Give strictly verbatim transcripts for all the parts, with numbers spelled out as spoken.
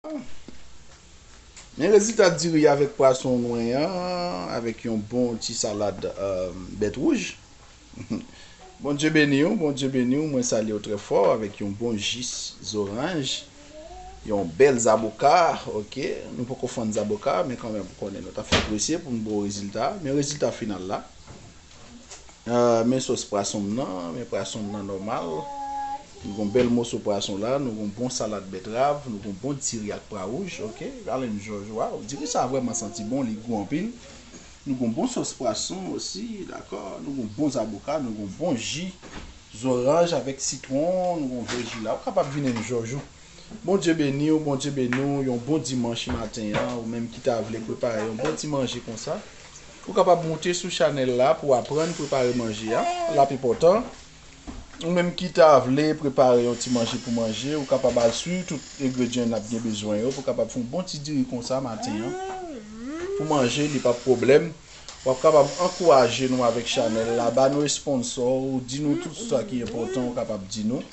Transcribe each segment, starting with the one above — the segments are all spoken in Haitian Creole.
Men rezilta diri avèk pwason nwa an, avèk yon bon ti salad euh, bèt wouj. Bondye beni w, Bondye beni w, mwen salye w trè fò avèk yon bon jis zoranj, yon bèl zaboka, ok. Nou poko fann zaboka, men kanmenm, ou konnen nou ta fè presye pou n bon rezilta, men rezilta final la. Euh, men sòs pwason m nan, men pwason m nan nòmal. Nou gon bèl moso pwason la, nou gon bon salad betrav, nou gon bon diri ak pwa wouj, ok. Allen George, waw, diri sa vrèman santi bon, li gou anpil. Nou gon bon sòs pwason osi, dakò. Nou gon bon zaboka, nou gon bon ji zoranj avèk sitwon, nou gon vè ji la. Ou kapab vin Allen George ou. Bondye beni w, Bondye beni w, yon bon dimanch maten an, ou menm ki ta vle prepare yon bon ti manje konsa, ou kapab moute sou chanèl la pou aprann prepare manje a, l ap enpòtan. Ou menm ki ta vle prepare yon ti manje pou manje, ou kapab al swiv tout engredyan n ap gen bezwen yo pou kapab fè yon bon ti diri konsa maten an. Pou manje, li p ap pwoblèm. W ap kapab ankouraje nou avèk chanèl la, ba nou esponsò, ou di nou tout sa ki enpòtan, ou kapab di nou.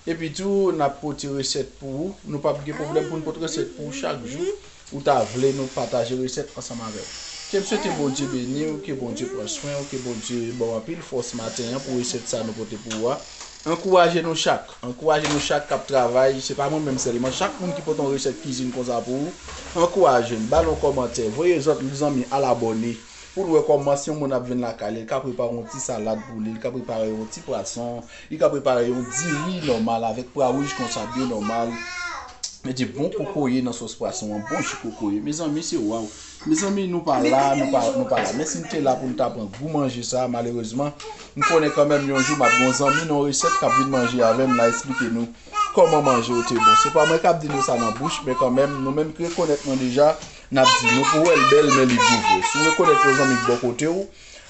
Epi tou, n ap pote resèt pou ou. Nou p ap gen pwoblèm pou n pote resèt pou ou chak jou. Ou ta vle nou pataje resèt ansanm avè w. Ke m swete Bondye beni w, ke Bondye pran swen w, ke Bondye ba w anpil fòs maten an pou resèt sa nou pote pou ou a. Ankouraje nou chak. Ankouraje nou chak k ap travay. Se pa mwen menm sèlman. Chak moun ki pote yon resèt kizin konsa pou ou, ankouraje n. Ba l yon kòmantè. Voye zòt zanmi al abòne. Pou l wè kòman si yon moun ap vin lakay li, li ka prepare yon ti salad pou li, li ka prepare yon ti pwason, li ka prepare yon diri nòmal avèk pwa wouj konsa byen nòmal. Mete bon kokoye nan sòs pwason an, bon ji kokoye. Mezanmi, se waw. Mezanmi, nou pa la, nou pa, nou pa la. Menm si n te la pou n ta pran gou manje sa, malerezman, m konnen kanmenm yon jou m ap gen yon zanmi nan yon resèt k ap vin manje avè m, l a eksplike nou kòman manje yo te bon. Se pa mwen k ap di nou sa nan bouch, men kanmenm, nou menm ki rekonèt mwen deja, n ap di nou pou wè l bèl, men li gou vre. Si w rekonèt yon zanmi k bò kote w,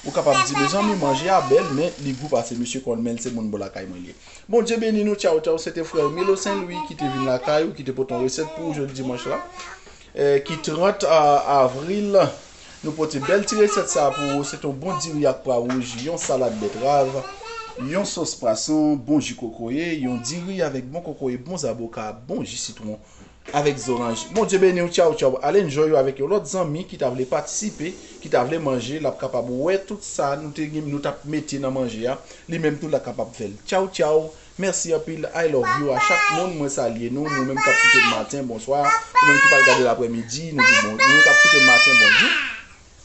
ou kapab di, mezanmi, manje a bèl, men li gou pase mesye Kòlmèl, se moun bò lakay mwen li ye. Bondye beni nou, tchaw, tchaw. Se te frè w Milo Sen Lwi ki te vin lakay ou, ki te pote yon resèt pou ou jodi dimanch la, eh, ki trant a, avril. Nou pote bèl ti resèt sa pou ou. Se te yon bon diri ak pwa wouj, yon salad betrav, yon sòs pwason, bon ji kokoye, yon diri avèk bon kokoye, bon zaboka, bon ji sitwon avèk zoranj. Bondye beni w, tchaw, tchaw. Al enjoy ou avèk yon lòt zanmi ki ta vle patisipe, ki ta vle manje, l ap kapab wè tout sa nou te gen, nou t ap mete nan manje a. Li menm tou l ap kapab fè l. Tchaw, tchaw. Mèsi anpil. I love you a chak moun. Mwen salye nou. Nou menm k ap koute m maten, bonswa. Ou menm ki pral gade l aprèmidi, nou di bon. Nou menm k ap koute m maten, bonjou.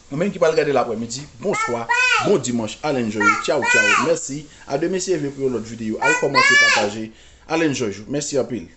Ou menm ki pral gade l aprèmidi, bonswa. Bon dimanch. Al enjoy. Tchaw, tchaw. Mèsi. A demen si Dye vle pou yon lòt videyo. Al kòmante, pataje. Al enjoy. Mèsi anpil.